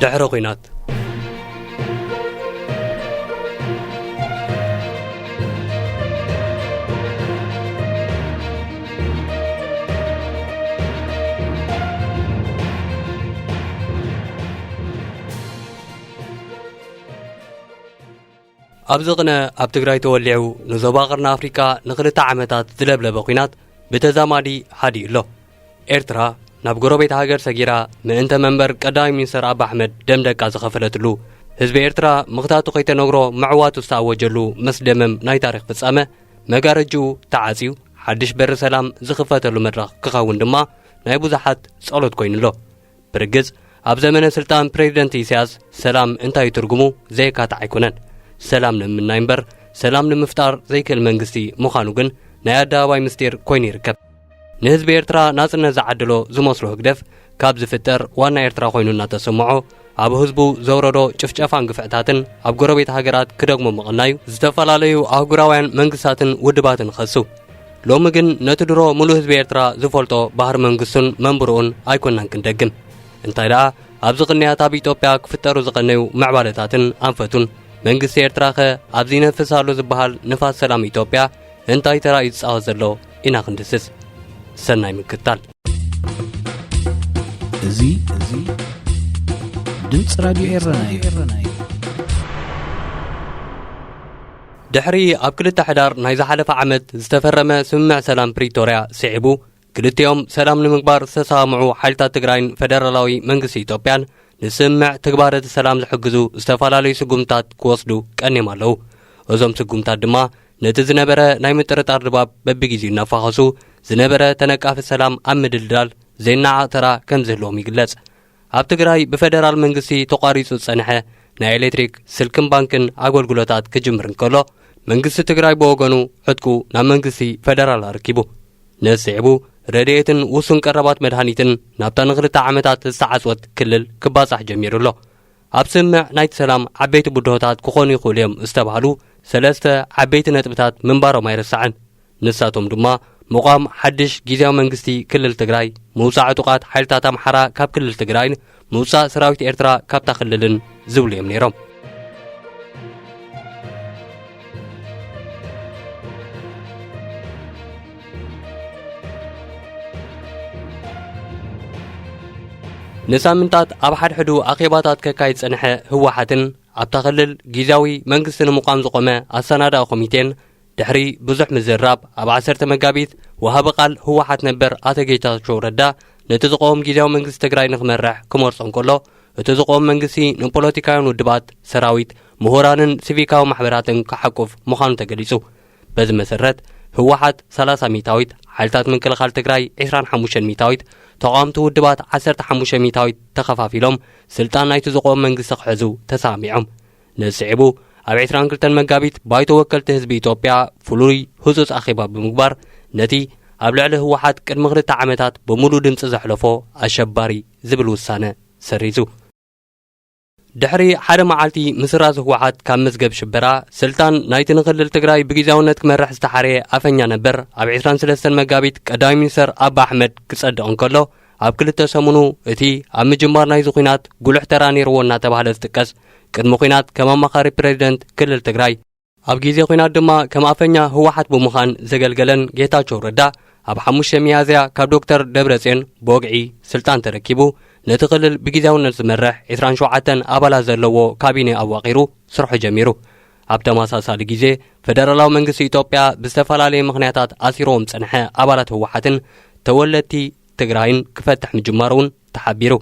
ድሕሪ ኲናት። ኣብዚ ቅነ ኣብ ትግራይ ተወሊዑ ንዞባ ቀርኒ ኣፍሪቃ ንኽልተ ዓመታት ዝለብለበ ኲናት ብተዛማዲ ሃዲኡ ኣሎ። ኤርትራ ናብ ጎረቤት ሃገር ሰጊራ ምእንተ መንበር ቀዳማይ ሚኒስተር ኣቢ ኣሕመድ ደም ደቃ ዝኸፈለትሉ፣ ህዝቢ ኤርትራ ምኽታቱ ከይተነግሮ ምዕዋቱ ዝተኣወጀሉ መስደመም ናይ ታሪኽ ፍጻመ፣ መጋረጅኡ ተዓጽዩ ሓድሽ በሪ ሰላም ዝኽፈተሉ መድረኽ ክኸውን ድማ ናይ ብዙሓት ጸሎት ኮይኑ ኣሎ። ብርግጽ፣ ኣብ ዘመነ ስልጣን ፕሬዚደንት ኢሳያስ ሰላም እንታይ እዩ ትርጉሙ ዘየካትዕ ኣይኮነን። ሰላም ንምምናይ እምበር ሰላም ንምፍጣር ዘይክእል መንግስቲ ምዃኑ ግን ናይ ኣደባባይ ምስጢር ኮይኑ ይርከብ። ንህዝቢ ኤርትራ ናጽነት ዝዓደሎ ዝመስሎ ህግደፍ ካብ ዝፍጠር ዋና ኤርትራ ኮይኑ እናተሰምዖ ኣብ ህዝቡ ዘውረዶ ጭፍጨፋን ግፍዕታትን ኣብ ጎረቤት ሃገራት ክደግሞ ምቕናዩ ዝተፈላለዩ ኣህጉራውያን መንግስታትን ውድባትን ኸሱ። ሎሚ ግን ነቲ ድሮ ሙሉእ ህዝቢ ኤርትራ ዝፈልጦ ባህሪ መንግስቱን መንብርኡን ኣይኮናን ክንደግም። እንታይ ደኣ ኣብዚ ቅንያት ኣብ ኢትዮጵያ ክፍጠሩ ዝቐነዩ ምዕባለታትን ኣንፈቱን መንግስቲ ኤርትራ ኸ ኣብዚ ይነፍስ ኣሎ ዝበሃል ንፋስ ሰላም ኢትዮጵያ እንታይ ተራ እዩ ዝጻወት ዘሎ ኢና ክንድስስ። ሰናይ ምክታል። እዚ ድምፂ ራድዮ ኤረና እዩ። ድሕሪ ኣብ ክልተ ሕዳር ናይ ዝሓለፈ ዓመት ዝተፈረመ ስምምዕ ሰላም ፕሪቶርያ ስዒቡ፣ ክልቲኦም ሰላም ንምግባር ዝተሰማምዑ ሓይልታት ትግራይን ፈደራላዊ መንግስቲ ኢትዮጵያን ንስምምዕ ትግባረ እቲ ሰላም ዝሕግዙ ዝተፈላለዩ ስጉምታት ክወስዱ ቀኒዮም ኣለዉ። እዞም ስጉምታት ድማ ነቲ ዝነበረ ናይ ምጥርጣር ድባብ በብግዜኡ እናፋኸሱ ዝነበረ ተነቃፊ ሰላም ኣብ ምድልዳል ዘይነዓቕ ተራ ከም ዝህልዎም ይግለጽ። ኣብ ትግራይ ብፈደራል መንግስቲ ተቋሪጹ ዝጸንሐ ናይ ኤሌክትሪክ፣ ስልክን ባንክን ኣገልግሎታት ክጅምር እንከሎ፣ መንግስቲ ትግራይ ብወገኑ ዕጥቁ ናብ መንግስቲ ፈደራል ኣረኪቡ። ነዚ ስዒቡ ረድኤትን ውሱን ቀረባት መድሃኒትን ናብታ ንኽልተ ዓመታት ዝተዓጽወት ክልል ክባጻሕ ጀሚሩ ኣሎ። ኣብ ስምምዕ ናይቲ ሰላም ዓበይቲ ብድሆታት ክኾኑ ይኽእሉ እዮም ዝተባህሉ ሰለስተ ዓበይቲ ነጥብታት ምንባሮም ኣይርሳዕን። ንሳቶም ድማ ምቋም ሓድሽ ግዝያዊ መንግስቲ ክልል ትግራይ፣ ምውጻእ ዕጡቓት ሓይልታት ኣምሓራ ካብ ክልል ትግራይን ምውጻእ ሰራዊት ኤርትራ ካብታ ክልልን ዝብሉ እዮም ነይሮም። ንሳምንታት ኣብ ሓድሕዱ ኣኼባታት ከካይድ ጸንሐ ህወሓትን ኣብታ ክልል ግዝያዊ መንግስቲ ንምቋም ዝቖመ ኣሰናዳኢ ኮሚቴን ድሕሪ ብዙሕ ምዝራብ ኣብ ዓሰርተ መጋቢት ወሃቢ ቃል ህወሓት ነበር ኣቶ ጌታቸው ረዳ ነቲ ዝቆም ግዝያዊ መንግስቲ ትግራይ ንክመርሕ ክመርጾ እንከሎ፣ እቲ ዝቆም መንግስቲ ንፖለቲካውያን ውድባት፣ ሰራዊት፣ ምሁራንን ሲቪካዊ ማሕበራትን ክሓቁፍ ምዃኑ ተገሊጹ። በዚ መሰረት ህወሓት ሰላሳ ሚእታዊት፣ ሓይልታት ምክልኻል ትግራይ ዕስራን ሓሙሽተን ሚእታዊት፣ ተቓወምቲ ውድባት ዓሰርተ ሓሙሽተ ሚእታዊት ተኸፋፊሎም ስልጣን ናይቲ ዝቆም መንግስቲ ክሕዙ ተሰማሚዖም። ነዚ ስዒቡ ኣብ ዕስራን ክልተን መጋቢት ባይቶ ወከልቲ ህዝቢ ኢትዮጵያ ፍሉይ ህጹጽ ኣኼባ ብምግባር ነቲ ኣብ ልዕሊ ህወሓት ቅድሚ ክልተ ዓመታት ብምሉእ ድምጺ ዘሕለፎ ኣሸባሪ ዝብል ውሳነ ሰሪዙ። ድሕሪ ሓደ መዓልቲ ምስራዝ ህወሓት ካብ መዝገብ ሽበራ ስልጣን ናይቲ ንክልል ትግራይ ብግዝያውነት ክመርሕ ዝተሓረየ ኣፈኛ ነበር ኣብ ዕስራን ሰለስተን መጋቢት ቀዳማይ ሚኒስተር ኣቢ ኣሕመድ ክጸድቕ እንከሎ ኣብ ክልተ ሰሙኑ እቲ ኣብ ምጅማር ናይዚ ኲናት ጉሉሕ ተራ ነይርዎ እናተባህለ ዝጥቀስ ቅድሚ ኲናት ከም ኣማኻሪ ፕሬዚደንት ክልል ትግራይ ኣብ ግዜ ኲናት ድማ ከም ኣፈኛ ህወሓት ብምዃን ዘገልገለን ጌታቸው ረዳ ኣብ ሓሙሽተ ሚያዝያ ካብ ዶክተር ደብረጽዮን ብወግዒ ስልጣን ተረኪቡ ነቲ ክልል ብግዝያውነት ዝመርሕ ዕስራን ሸውዓተን ኣባላት ዘለዎ ካቢኔ ኣዋቒሩ ስርሑ ጀሚሩ። ኣብ ተመሳሳሊ ግዜ ፈደራላዊ መንግስቲ ኢትዮጵያ ብዝተፈላለየ ምኽንያታት ኣሲርዎም ዝጸንሐ ኣባላት ህወሓትን ተወለድቲ ትግራይን ክፈትሕ ምጅማሩ እውን ተሓቢሩ።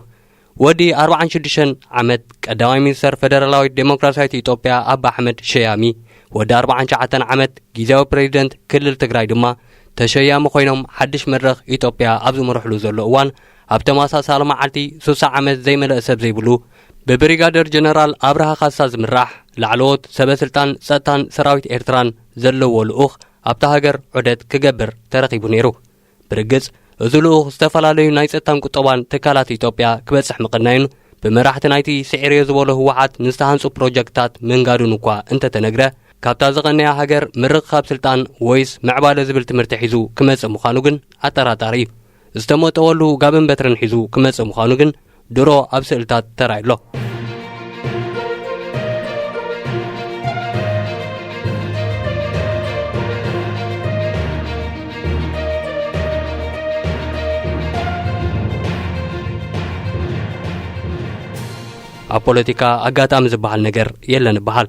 ወዲ ኣርባዓን ሽዱሽተን ዓመት ቀዳማይ ሚኒስተር ፈደራላዊት ዴሞክራሲያዊት ኢትዮጵያ ኣባ ኣሕመድ ሸያሚ፣ ወዲ ኣርባዓን ትሽዓተን ዓመት ግዝያዊ ፕሬዚደንት ክልል ትግራይ ድማ ተሸያሚ ኮይኖም ሓድሽ መድረኽ ኢትዮጵያ ኣብ ዝምርሕሉ ዘሎ እዋን ኣብ ተመሳሳሊ መዓልቲ ሱሳ ዓመት ዘይመለአ ሰብ ዘይብሉ ብብሪጋደር ጀነራል ኣብርሃ ካሳ ዝምራሕ ላዕለዎት ሰበ ስልጣን ጸጥታን ሰራዊት ኤርትራን ዘለዎ ልኡኽ ኣብታ ሃገር ዑደት ክገብር ተረኺቡ ነይሩ። ብርግጽ እዚ ልኡኽ ዝተፈላለዩ ናይ ጸጥታን ቁጠባን ትካላት ኢትዮጵያ ክበጽሕ ምቕናዩን ብመራሕቲ ናይቲ ስዒረዮ ዝበሎ ህወሓት ንዝተሃንጹ ፕሮጀክትታት ምንጋዱን እኳ እንተተነግረ፣ ካብታ ዝቐነያ ሃገር ምርኽኻብ ስልጣን ወይስ ምዕባለ ዝብል ትምህርቲ ሒዙ ክመጽእ ምዃኑ ግን ኣጠራጣሪ እዩ። ዝተመጠወሉ ጋብን በትርን ሒዙ ክመጽእ ምዃኑ ግን ድሮ ኣብ ስእልታት ተራእዩ ኣሎ። ኣብ ፖለቲካ ኣጋጣሚ ዝበሃል ነገር የለን ይበሃል።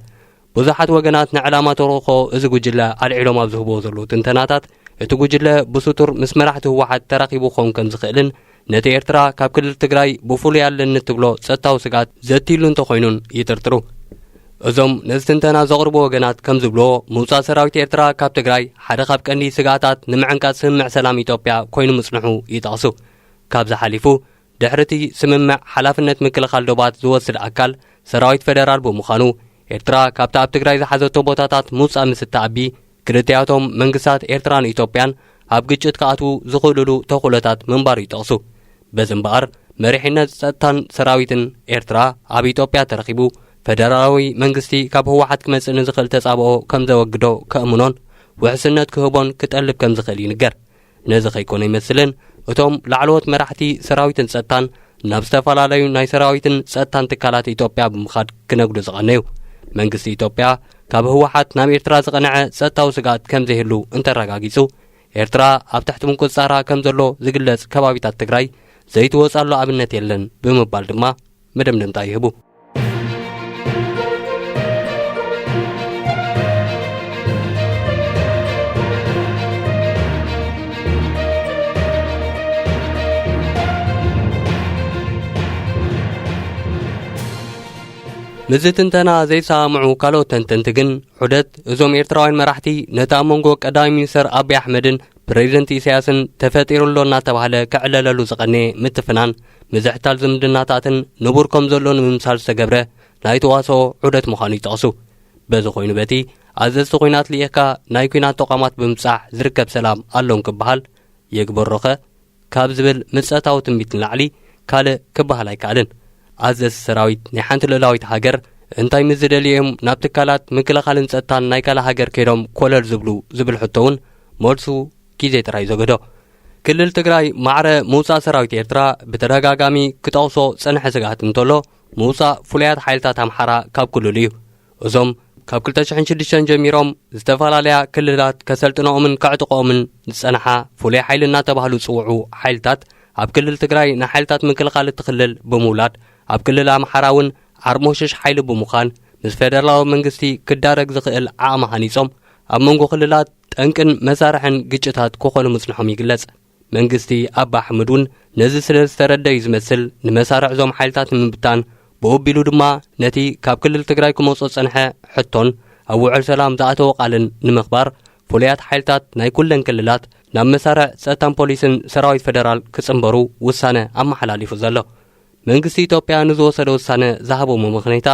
ብዙሓት ወገናት ንዕላማ ተልእኾ እዚ ጉጅለ ኣልዒሎም ኣብ ዝህብዎ ዘለዉ ትንተናታት፣ እቲ ጉጅለ ብስቱር ምስ መራሕቲ ህወሓት ተራኺቡ ክኸውን ከም ዝኽእልን ነቲ ኤርትራ ካብ ክልል ትግራይ ብፍሉይ ኣለኒ እትብሎ ጸጥታዊ ስግኣት ዘትይሉ እንተኾይኑን ይጥርጥሩ። እዞም ነዚ ትንተና ዘቕርቡ ወገናት ከም ዝብልዎ፣ ምውጻእ ሰራዊት ኤርትራ ካብ ትግራይ ሓደ ካብ ቀንዲ ስግኣታት ንምዕንቃጽ ስምምዕ ሰላም ኢትዮጵያ ኮይኑ ምጽንሑ ይጠቕሱ። ካብዚ ሓሊፉ፣ ድሕሪ እቲ ስምምዕ ሓላፍነት ምክልኻል ዶባት ዝወስድ ኣካል ሰራዊት ፈደራል ብምዃኑ፣ ኤርትራ ካብቲ ኣብ ትግራይ ዝሓዘቶ ቦታታት ምውጻእ ምስ እትኣቢ፣ ክልቲኣቶም መንግስታት ኤርትራን ኢትዮጵያን ኣብ ግጭት ክኣትዉ ዝኽእሉሉ ተኽእሎታት ምንባሩ ይጠቕሱ። በዚ እምበኣር፣ መሪሕነት ጸጥታን ሰራዊትን ኤርትራ ኣብ ኢትዮጵያ ተረኺቡ፣ ፈደራላዊ መንግስቲ ካብ ህወሓት ክመጽእ ንዝኽእል ተጻብኦ ከም ዘወግዶ ከእምኖን ውሕስነት ክህቦን ክጠልብ ከም ዝኽእል ይንገር። ነዚ ከይኮነ ይመስልን፣ እቶም ላዕለዎት መራሕቲ ሰራዊትን ጸጥታን ናብ ዝተፈላለዩ ናይ ሰራዊትን ጸጥታን ትካላት ኢትዮጵያ ብምኻድ ክነግዱ ዝቐነዩ። መንግስቲ ኢትዮጵያ ካብ ህወሓት ናብ ኤርትራ ዝቐንዐ ጸጥታዊ ስግኣት ከም ዘይህሉ እንተረጋጊጹ፣ ኤርትራ ኣብ ትሕቲ ምቁጽጻራ ከም ዘሎ ዝግለጽ ከባቢታት ትግራይ ዘይትወጻሉ ኣብነት የለን ብምባል ድማ መደምደምታ ይህቡ። ምስዚ ትንተና ዘይሰማምዑ ካልኦት ተንተንቲ ግን፣ ዑደት እዞም ኤርትራውያን መራሕቲ ነቲ ኣብ መንጎ ቀዳማይ ሚኒስተር ኣቢይ ኣሕመድን ፕሬዚደንት ኢሳያስን ተፈጢሩ ኣሎ እናተባህለ ክዕለለሉ ዝቐነየ ምትፍናን ምዝሕታል ዝምድናታትን ንቡር ከም ዘሎ ንምምሳል ዝተገብረ ናይ ተዋስኦ ዑደት ምዃኑ ይጠቕሱ። በዚ ኮይኑ በቲ፣ ኣዘዝቲ ኲናት ልኢኽካ ናይ ኲናት ተቋማት ብምብጻሕ ዝርከብ ሰላም ኣሎ እንክበሃል፣ የግበሮኸ ካብ ዝብል ምጸታዊ ትንቢት ንላዕሊ ካልእ ክበሃል ኣይከኣልን። ኣዘዝቲ ሰራዊት ናይ ሓንቲ ልኡላዊት ሃገር እንታይ ምስ ዝደልዩ እዮም ናብ ትካላት ምክልኻልን ጸጥታን ናይ ካልእ ሃገር ከይዶም ኮለል ዝብሉ ዝብል ሕቶ እውን መልሱ ግዜ ጥራይ ዘገዶ። ክልል ትግራይ ማዕረ ምውጻእ ሰራዊት ኤርትራ ብተደጋጋሚ ክጠቕሶ ጸንሐ ስግኣት እንተሎ፣ ምውጻእ ፍሉያት ሓይልታት ኣምሓራ ካብ ክልሉ እዩ። እዞም ካብ ክልተ ሽሕን ሽዱሽተን ጀሚሮም ዝተፈላለያ ክልላት ከሰልጥነኦምን ከዕጥቕኦምን ዝጸንሓ ፍሉይ ሓይሊ እናተባህሉ ዝጽውዑ ሓይልታት፣ ኣብ ክልል ትግራይ ንሓይልታት ምክልኻል እቲ ክልል ብምውላድ፣ ኣብ ክልል ኣምሓራ እውን ዓርሞሽሽ ሓይሊ ብምዃን፣ ምስ ፌደራላዊ መንግስቲ ክዳረግ ዝኽእል ዓቕሚ ሃኒጾም፣ ኣብ መንጎ ክልላት ጠንቅን መሳርሕን ግጭታት ክኾኑ ምጽንሖም ይግለጽ። መንግስቲ ኣቢ ኣሕመድ እውን ነዚ ስለ ዝተረደ እዩ ዝመስል፣ ንመሳርዕ እዞም ሓይልታት ንምብታን፣ ብኡ ኣቢሉ ድማ ነቲ ካብ ክልል ትግራይ ክመጾ ዝጸንሐ ሕቶን ኣብ ውዕል ሰላም ዝኣተወ ቃልን ንምኽባር፣ ፍሉያት ሓይልታት ናይ ኩለን ክልላት ናብ መሳርዕ ጸጥታን ፖሊስን ሰራዊት ፈደራል ክጽንበሩ ውሳነ ኣመሓላሊፉ ዘሎ። መንግስቲ ኢትዮጵያ ንዝወሰደ ውሳነ ዝሃቦ መመኽነይታ፣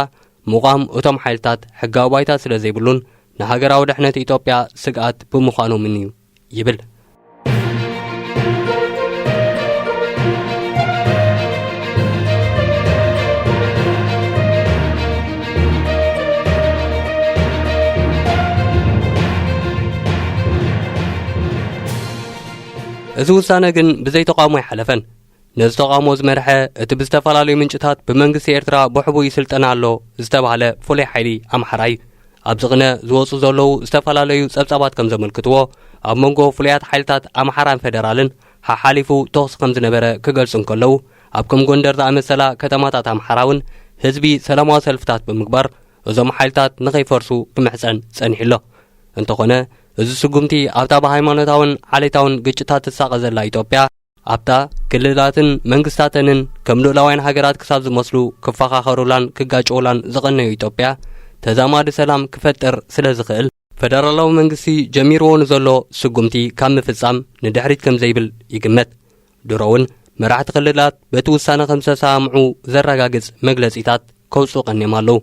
ምቋም እቶም ሓይልታት ሕጋዊ ባይታ ስለ ዘይብሉን ንሃገራዊ ድሕነት ኢትዮጵያ ስግኣት ብምዃኖምን እዩ ይብል። እዚ ውሳነ ግን ብዘይ ተቓውሞ ኣይሓለፈን። ነዚ ተቓውሞ ዝመርሐ፣ እቲ ብዝተፈላለዩ ምንጭታት ብመንግስቲ ኤርትራ ብሕቡእ ይስልጠን ኣሎ ዝተባህለ ፍሉይ ሓይሊ ኣምሓራ እዩ። ኣብዚ ቅነ ዝወጹ ዘለዉ ዝተፈላለዩ ጸብጻባት ከም ዘመልክትዎ፣ ኣብ መንጎ ፍሉያት ሓይልታት ኣምሓራን ፌደራልን ሓሓሊፉ ተኹሲ ከም ዝነበረ ክገልጹ እንከለዉ፣ ኣብ ከም ጎንደር ዝኣመሰላ ከተማታት ኣምሓራ እውን ህዝቢ ሰላማዊ ሰልፍታት ብምግባር እዞም ሓይልታት ንኸይፈርሱ ክምሕጸን ጸኒሑ ኣሎ። እንተኾነ፣ እዚ ስጉምቲ ኣብታ ብሃይማኖታውን ዓሌታውን ግጭታት ትሳቐ ዘላ ኢትዮጵያ፣ ኣብታ ክልላትን መንግስታተንን ከም ልኡላውያን ሃገራት ክሳብ ዝመስሉ ክፈኻኸሩላን ክጋጭዉላን ዝቐነዩ ኢትዮጵያ፣ ተዛማዲ ሰላም ክፈጥር ስለ ዝኽእል፣ ፈደራላዊ መንግስቲ ጀሚርዎ ንዘሎ ስጉምቲ ካብ ምፍጻም ንድሕሪት ከም ዘይብል ይግመት። ድሮ እውን መራሕቲ ክልላት በቲ ውሳነ ከም ዝተሰማምዑ ዘረጋግጽ መግለጺታት ከውጽኡ ቀንዮም ኣለዉ።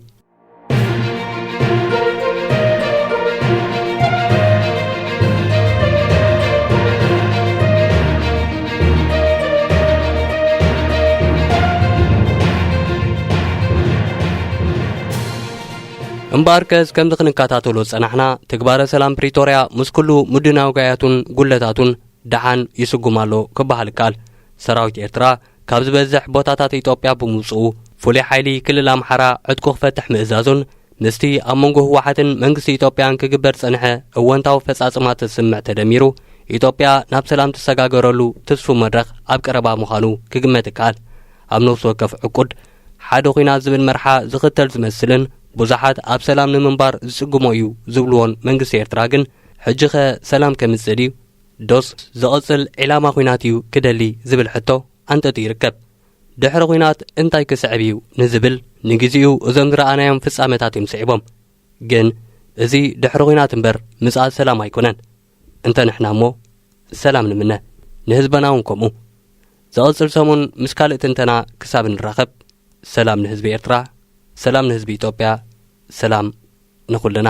እምበኣርከስ፣ ከምዚ ክንከታተሎ ዝጸናሕና፣ ትግባረ ሰላም ፕሪቶርያ ምስ ኩሉ ምድንጋያቱን ጉለታቱን ደሓን ይስጉም ኣሎ ክበሃል ይከኣል። ሰራዊት ኤርትራ ካብ ዝበዝሕ ቦታታት ኢትዮጵያ ብምውጽኡ፣ ፍሉይ ሓይሊ ክልል ኣምሓራ ዕጥቁ ክፈትሕ ምእዛዙን፣ ምስቲ ኣብ መንጎ ህወሓትን መንግስቲ ኢትዮጵያን ክግበር ዝጸንሐ እወንታዊ ኣፈጻጽማ እቲ ስምምዕ ተደሚሩ፣ ኢትዮጵያ ናብ ሰላም ትሰጋገረሉ ትስፉው መድረኽ ኣብ ቀረባ ምዃኑ ክግመት ይከኣል። ኣብ ነፍሲ ወከፍ ዕቁድ፣ ሓደ ኹናት ዝብል መርሓ ዝኽተል ዝመስልን ብዙሓት ኣብ ሰላም ንምንባር ዝጽግሞ እዩ ዝብልዎን መንግስቲ ኤርትራ ግን፣ ሕጂ ኸ ሰላም ከምጽእ ድዩ? ዶስ ዝቕጽል ዒላማ ኹናት እዩ ክደሊ ዝብል ሕቶ ኣንጠጢ ይርከብ። ድሕሪ ኹናት እንታይ ክስዕብ እዩ ንዝብል፣ ንግዜኡ እዞም ዝረኣናዮም ፍጻመታት እዮም ስዒቦም። ግን እዚ ድሕሪ ኹናት እምበር ምጽኣት ሰላም ኣይኮነን። እንተ ንሕና እሞ ሰላም ንምነ፣ ንህዝበና እውን ከምኡ። ዝቕጽል ሰሙን ምስ ካልእ ትንተና ክሳብ እንራኸብ፣ ሰላም ንህዝቢ ኤርትራ፣ ሰላም ንህዝቢ ኢትዮጵያ፣ ሰላም ንኹልና።